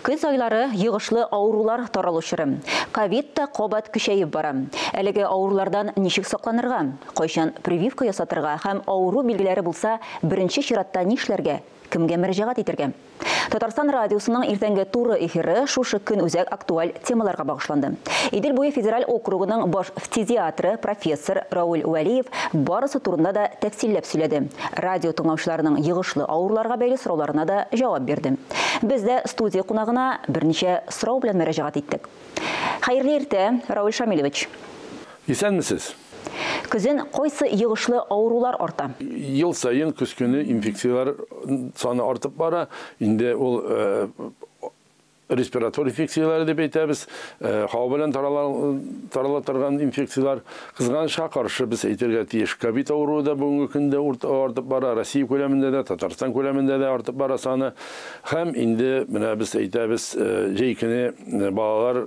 Көз айлары йогышлы авырулар таралу чоры. Ковид та кабат көчәеп бара. Әлеге авырулардан ничек сакланырга? Кайчан прививка ясатырга һәм авыру билгеләре булса, беренче чиратта нишләргә? Кемгә мөрәҗәгать итәргә? Татарстан радиосының иртәнге туры эфиры шушы көн үзәк актуаль темаларга багышланды. Идел буе федераль округының баш фтизиатры профессор Рауль Вәлиев барысы турында да тәфсилләп сөйләде. Радио тыңлаучыларының йогышлы авыруларга бәйле сорауларына да җавап бирде. Без дә студия кунагына берничә сорау белән мөрәҗәгать иттек. Хәерле иртә, Рауль Шамилевич. Исәнмесез. Көзен кайсы йогышлы авырулар арта? Ел саен көз көне инфекцияләр саны артып бара. Инде ул респиратор инфекцияләре дип әйтәбез, һава белән тарала торган инфекцияләр. Кызганычка каршы без әйтергә тиеш, ковид авыруы да бүгенге көндә артып бара, Россия күләмендә дә, Татарстан күләмендә дә артып бара саны. Һәм инде менә без әйтәбез, җәй көне балалар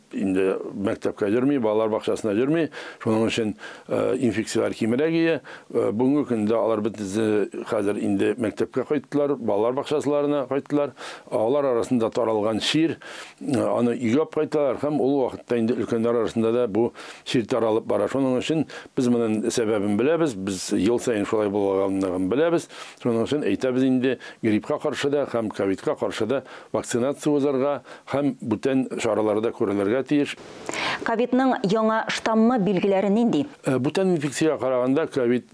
инде мәктәпкә йөрми, балалар бакчасына йөрми, шуның өчен инфекцияләр кимрәк ие. Бүгенге көндә алар бөтенесе хәзер инде мәктәпкә кайттылар, балалар бакчасыларына кайттылар. Алар арасында таралган чир, аны өйгә алып кайталар һәм ул вакытта инде өлкәннәр арасында да бу чир таралып бара. Шуның өчен без моның сәбәбен беләбез, без ел саен шулай булганлыгын беләбез. Шуның өчен әйтәбез инде, гриппка каршы да һәм ковидка каршы да вакцинация узарга һәм бүтән чаралары да күрелергә тиеш. Ковидның яңа штаммы билгеләре нинди? Бүтән инфекциягә караганда ковид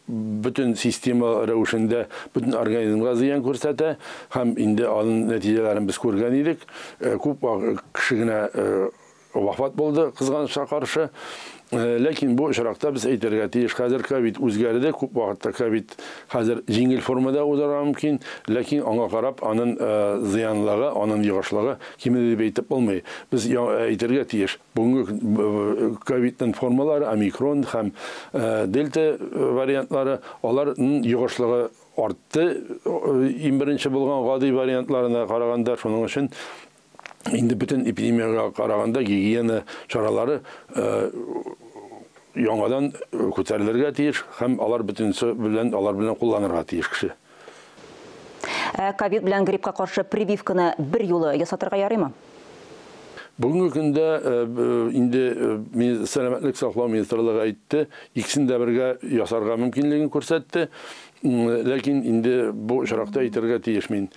бөтен система рәвешендә бөтен организмга зыян күрсәтә һәм инде аның нәтиҗәләрен без күргән идек. Күп кеше генә вафат булды кызганычка каршы. Ләкин бу очракта без әйтергә тиеш, хәзер ковид үзгәрде, күп вакытта ковид хәзер җиңел формада узарга мөмкин, ләкин аңа карап аның зыянлыгы, аның йогышлыгы кимеде дип әйтеп булмый. Без әйтергә тиеш, бүгенге ковидның формалары, омикрон һәм дельта вариантлары, аларның йогышлыгы артты, иң беренче булган гади вариантларына караганда. Шуның өчен инде бөтен эпидемиягә караганда гигиена чаралары яңадан күтәрелергә тиеш һәм алар бөтенесе белән, алар белән кулланырга тиеш кеше. Ковид белән гриппка каршы прививканы бер юлы ясатырга ярыймы? Бүгенге көндә инде Сәламәтлек саклау министрлыгы әйтте, икесен дә бергә ясарга мөмкинлеген күрсәтте. Ләкин инде бу очракта әйтергә тиеш мин.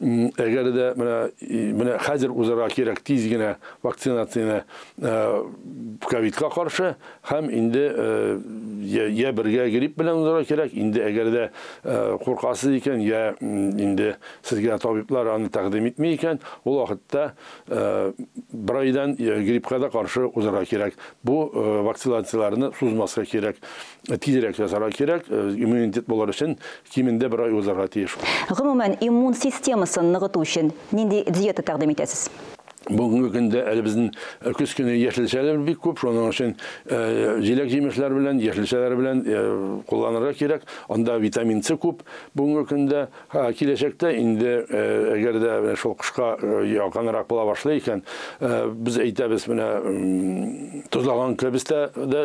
Әгәр дә менә хәзер узарга кирәк тиз генә вакцинацияне ковидка каршы һәм инде я бергә грипп белән узарга кирәк. Инде әгәр дә куркасыз икән, я инде сезгә табиблар аны тәкъдим итми икән, ул вакытта бер айдан гриппка да каршы узарга кирәк. Бу вакцинацияләрне сузмаска кирәк, тизрәк ясарга кирәк, иммунитет булыр өчен кимендә бер ай узарга тиеш. Гомумән, иммун системасын ныгыту өчен нинди диета тәкъдим итәсез? Бүгенге көндә әле безнең көз көне яшелчәләр бик күп, шуның өчен җиләк-җимешләр белән, яшелчәләр белән кулланырга кирәк. Анда витамин С күп бүгенге көндә. Киләчәктә инде әгәр дә шул кышка якынрак була башлый икән, без әйтәбез, менә тозлаган кәбестә дә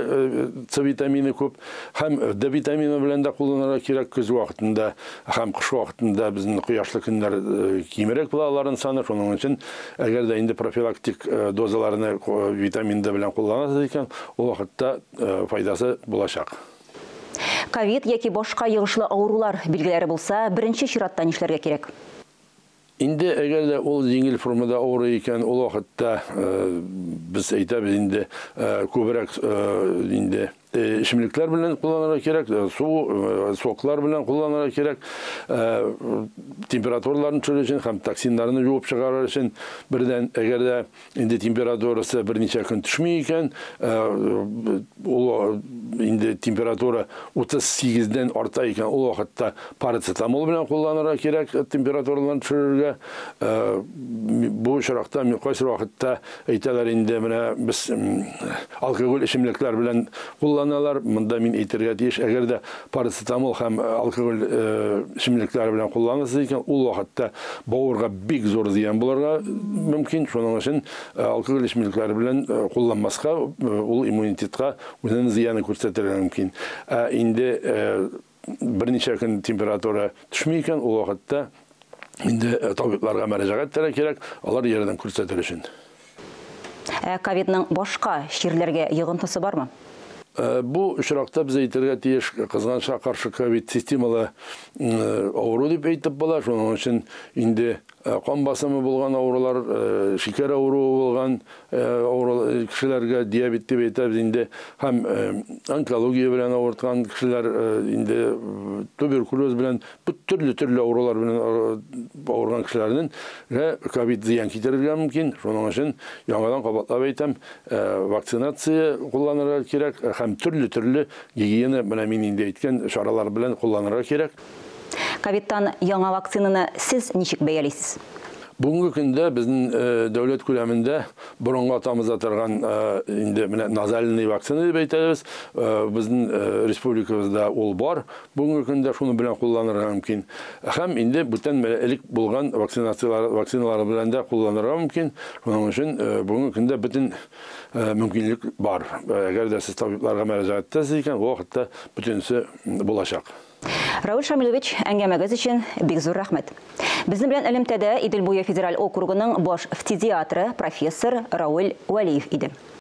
С витамины күп һәм Д витамины белән дә кулланырга кирәк көз вакытында һәм кыш вакытында безнең кояшлы көннәр кимрәк була аларның саны. Шуның өчен әгәр дә инде профилактик дозаларны витамин Д белән кулланасыз икән, ул вакытта файдасы булачак. Ковид яки башка йогышлы авырулар билгеләре булса, беренче чиратта нишләргә кирәк? Инде әгәр дә ул җиңел формада авырый икән, ул вакытта без әйтәбез инде күбрәк инде эчемлекләр белән кулланырга кирәк, су, соклар белән кулланырга кирәк, температураларын төшерер өчен һәм токсиннарны юып чыгарыр өчен. Бердән, әгәр дә инде температурасы берничә көн төшми икән, ул инде температура утыз сигездән арта икән, ул вакытта парацетамол белән кулланырга кирәк температураларын төшерергә. Бу очракта кайсы вакытта әйтәләр инде, менә без алкоголь эчемлекләр белән кулланалар. Монда мин әйтергә тиеш, әгәр дә парацетамол һәм алкоголь эчемлекләре белән кулланасыз икән, ул вакытта бавырга бик зур зыян булырга мөмкин. Шуның өчен алкоголь эчемлекләре белән кулланмаска, ул иммунитетка үзенең зыянын күрсәтергә мөмкин. Ә инде берничә көн температура төшми икән, ул вакытта Инде табибларга мөрәҗәгать итәргә кирәк, алар ярдәм күрсәтер өчен. Ә ковидның башка чирләргә йогынтысы бармы? Бу очракта без әйтергә тиеш, кызганычка каршы, ковид системалы авыру дип әйтеп була. Шуның өчен инде кан басымы булган авырулар, шикәр авыруы булган авыру кешеләргә, диабет дип әйтәбез инде, һәм онкология белән авырткан кешеләр, инде туберкулез белән, төрле-төрле авырулар белән авырган кешеләрнең ковид зыян китерергә мөмкин. Шуның өчен яңадан кабатлап әйтәм, вакцинация кулланырга кирәк һәм төрле-төрле гигиена, менә мин инде әйткән чаралар белән кулланырга кирәк. Ковидтан яңа вакцинаны сез ничек бәялисез? Бүгенге көндә безнең дәүләт күләмендә борынга тамыза торган инде менә назальный вакцина дип әйтәбез. Безнең республикабызда ул бар. Бүгенге көндә шуны белән кулланырга мөмкин. Һәм инде бүтән элек булган вакцинацияләр, вакциналар белән дә кулланырга мөмкин. Шуның өчен бүгенге көндә бөтен мөмкинлек бар. Әгәр дә сез табибларга мөрәҗәгать итәсез икән, бу вакытта бөтенесе булачак. Рауль Шамилович, әңгәмәгез өчен бик зур рәхмәт. Безнең белән элемтәдә Идел буе федераль округының баш фтизиатры профессор Рауль Вәлиев иде.